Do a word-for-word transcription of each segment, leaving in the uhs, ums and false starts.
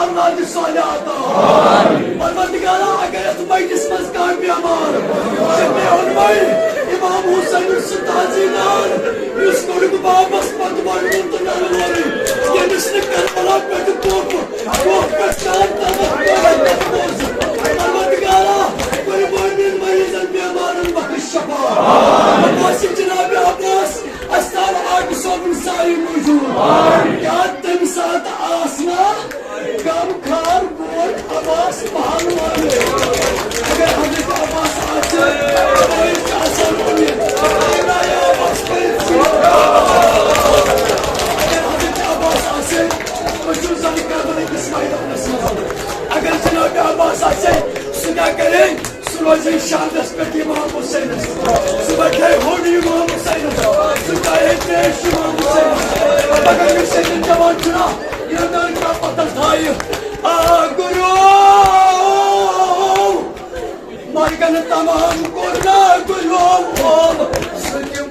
اولاد صالح عطا۔ پروردگارا، اگر یتھ مجلس منٛز کانٛہہ بیمار، شفیع المئی امام حسین سُہ تعزیٖدار، یُس کوٚڑُکھ بابس پتہٕ وَنُن تہٕ ننہٕ وورٕے، ییٚمِس نہٕ کربلا پٮ۪ٹھ کوٚپ، کوٚپ پٮ۪ٹھ کانٛہہ تمکھ کوٚر، تتھ منٛز۔ پروردگارا، قربٲنین مریضن بیمارن بخش شفا۔ عباس جناب عباس، استان آٹھ صٲبُن ساری موجود۔ کیٛاہ تمہِ ساتہٕ آسنا غمخار بوے عباس پہلوان؟ اگر حضرت عباس آسہِ، تیٚلہِ چھُ آسان اُمید۔ خدایا عباس کٔرِتھ ژٕ۔ اگر حضرت عباس آسہِ، تُہۍ چھِو زَن کربلہٕ کِس میدانَس منٛز۔ اگر جناب عباس آسہِ، سُہ کیٛاہ کرِ؟ سُہ روزِ شہادس پٮ۪ٹھ امام حسینس۔ سُہ وَٹہِ ہوٚڑ امام حسینس۔ سُہ کَرِ پیش امام حسینس۔ مگر یُس ییٚتٮ۪ن جوان چھُنا، یہِ نٔر کانٛہہ پتھر تھایہِ۔ آ گُرو، مرگن تمام کوٚر نا گُرو۔ سُہ تہِ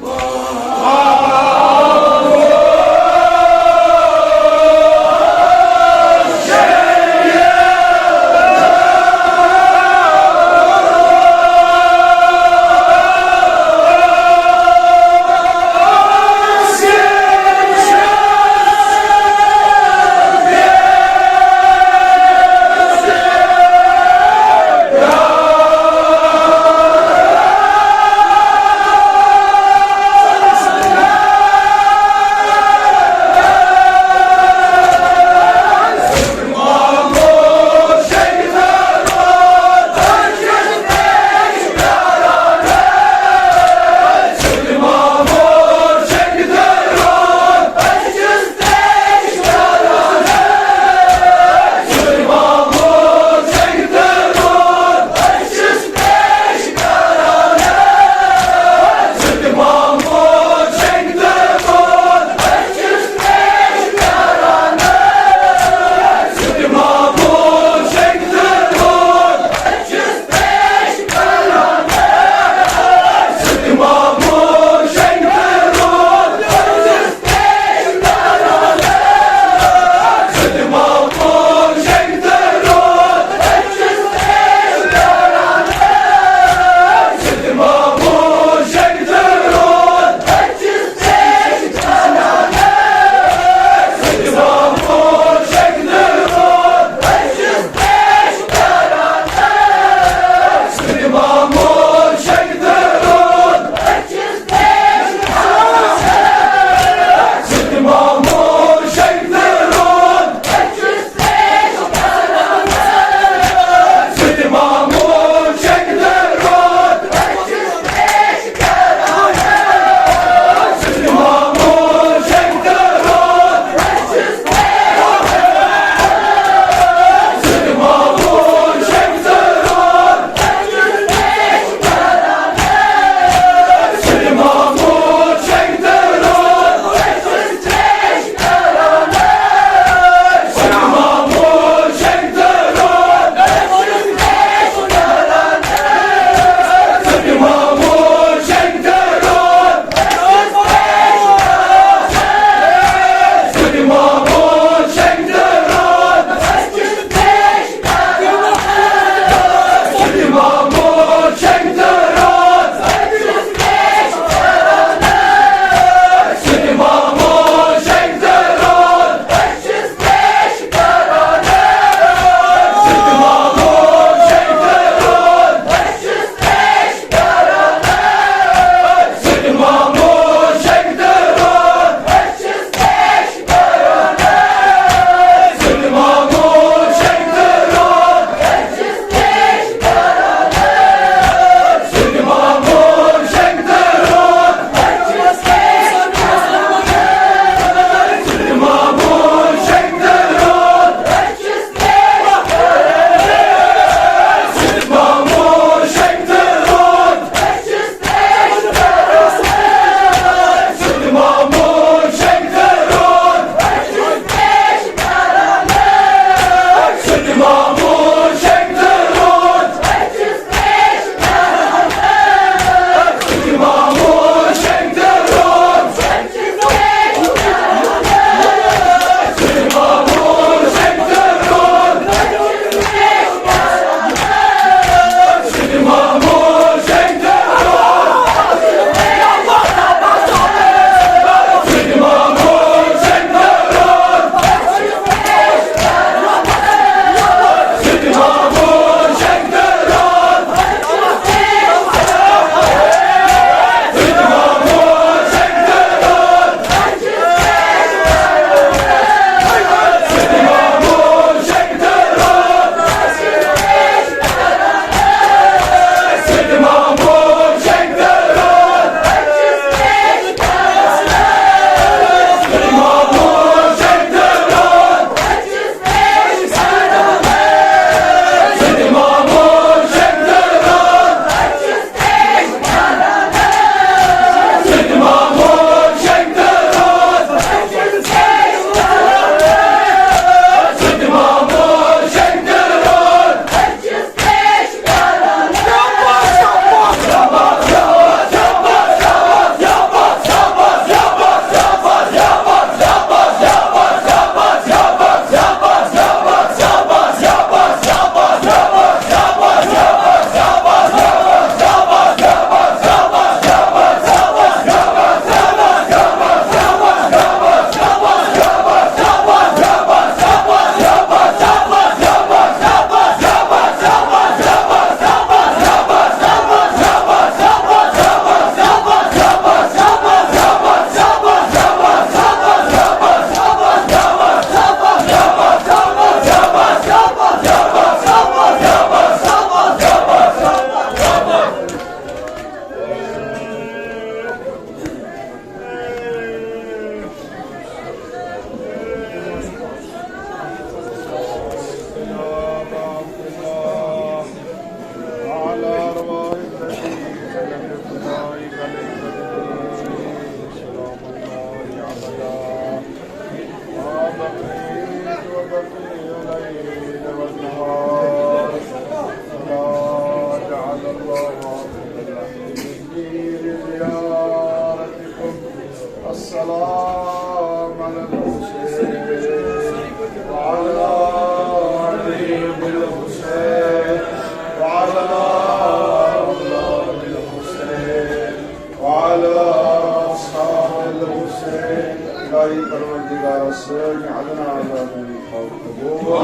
پروردگار سٲنۍ ادنا اعضا تھاو قبول۔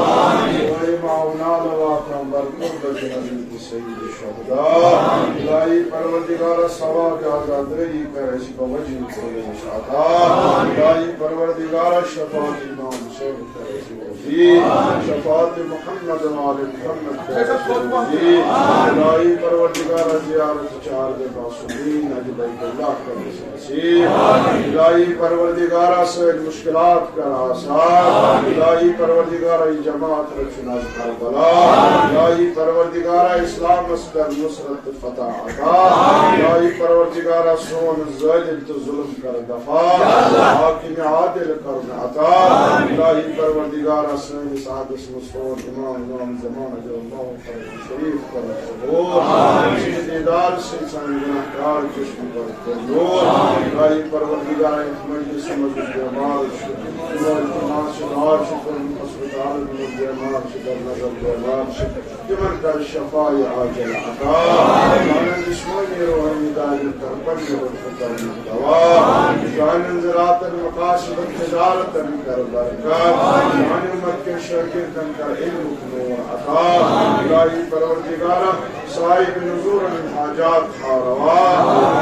سٲنۍ معاونات واتناو برکت بچن حضرت سید الشہداء۔ الہی پروردگار ثواب عزاداری کر اَسہِ بوجہ خلوص عطا۔ الہی پروردگار شفاعت امام حسین کر اَسہِ نصیب۔ شفاعت محمد و آل محمد کر اَسہِ نصیب۔ الہی پروردگار زیارت چار دے معصومین اہل بیت اللہ کر اَسہِ نصیب۔ الہی پروردگارا سٲنۍ مشکلات کر آسان۔ الہی پروردگارا یہِ جماعت رچھُن از کربلا۔ الہی پروردگارا اسلامس کر نصرت تہٕ فتح عطا۔ الہی پروردگارا سون ظالم تہٕ ظلم کر دفع۔ حاکم عادل کر عطا۔ الہی پروردگارا سٲنِس عہدس منٛز سون امام امام زمان رضی اللہ تعالیٰ شریف کر قبول۔ سانہِ دیدار سۭتۍ سانہِ گناہگار چشم پر کر نور۔ الہی پروردگار یتھ مجلس منٛز یُس بیمار چھُ، تِمو التماس چھُ، دعا چھُ کوٚرمُت، ہسپتالن منٛز بیمار چھِ، در نظر بیمار چھِ، تِمن کر شفا عاجل عطا۔ سانٮ۪ن جسمٲنی روحٲنی دادٮ۪ن کر پننہِ لطفہٕ کرنُک دوا۔ سانٮ۪ن زراعتن مقاصدن تجارتن کر برکت۔ سانہِ امت کٮ۪ن شاگردن کر علمُک نور عطا۔ الہی پروردگارا، صاحب نذورن ہٕنٛدۍ حاجات تھاو روا،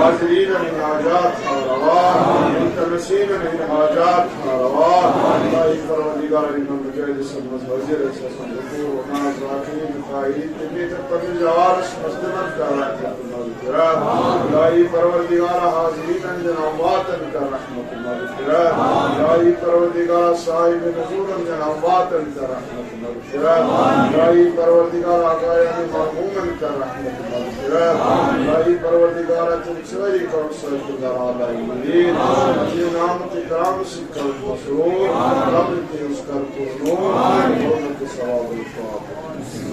حاضریٖنن ہٕنٛدۍ حاجات تھاو روا، ملتمسیٖنن ہٕنٛدۍ حاجات تھاو روا۔ الہی پروردگارا، یِمن مجالسن منٛز حٲضِر ٲسۍ آسان، حضور و ناز راکعین قائلین، تِم ییٚتٮ۪تھ پننِس جوارس منٛز، تِمن کر رحمت و مغفرت۔ الہی پروردگارا، حاضریٖنن ہٕنٛدٮ۪ن امواتن کر رحمت و مغفرت۔ الہی پروردگارا، صاحب نذورن ہٕنٛدٮ۪ن امواتن کر رحمت و مغفرت۔ الہی پروردگارا، آبایان مرحومن کر رحمت و مغفرت۔ الہی پروردگارا، تِم سٲری کر سٲری کر اعلیٰ المدین۔ پننہِ نام تہٕ کرامہٕ سۭتۍ کر مسرور، قبر تِہٕنٛز کر پر نور، جنت ثواب الفاتحہ۔